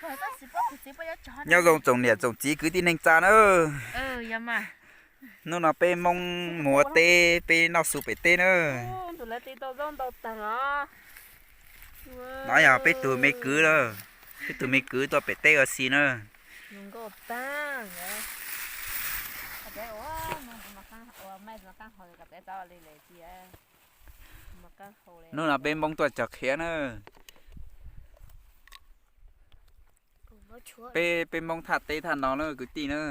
Nyob zoo tsoom niam tsoom txiv kwv tij neej tsa na. Hnub no peb Hmoob mus ua teb, peb noj su pem teb na. No yog peb tug me kwv, peb tug me kwv tuaj pem teb ua si na. Hnub no peb Hmoob tuaj cog qhiav na. Peb, peb Hmoob thaj teb thaj no na kwv tij na.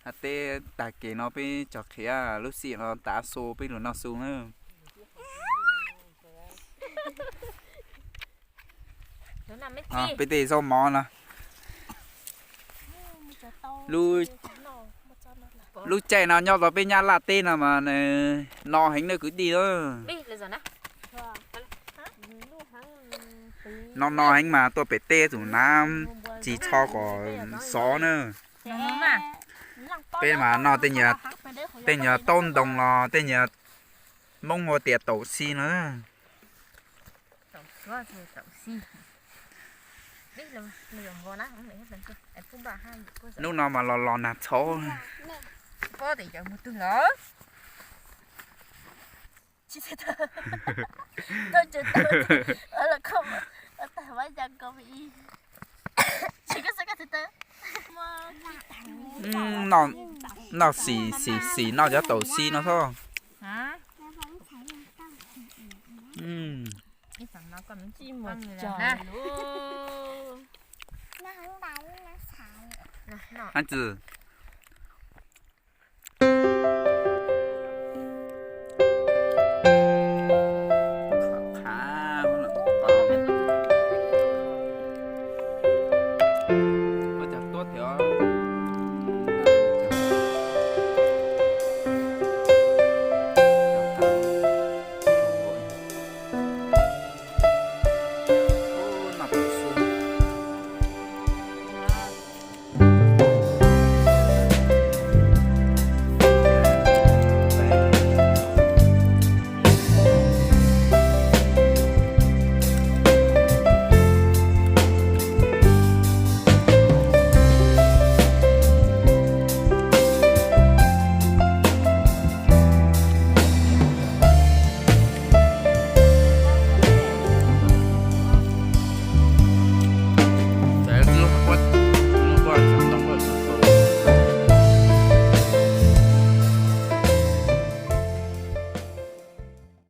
Thaj teb tag kis no peb cog qhiav, lub sij hawm no tav su peb lug noj su na. Peb tej zaub mov no. Lub caij no nyob rau peb Nyab Laj teb no mas no heev na kwv tij. No no heev mas tuaj pem teb tsum hnav txhij txho kom sov na. Peb mas noj tej nyuag taub ntoo los tej nyuag Hmoob hu tias taum si no. Hnub no mas los los nag txhov. Noj xis xis xis noj cov taum si no xwb. Hab tsi?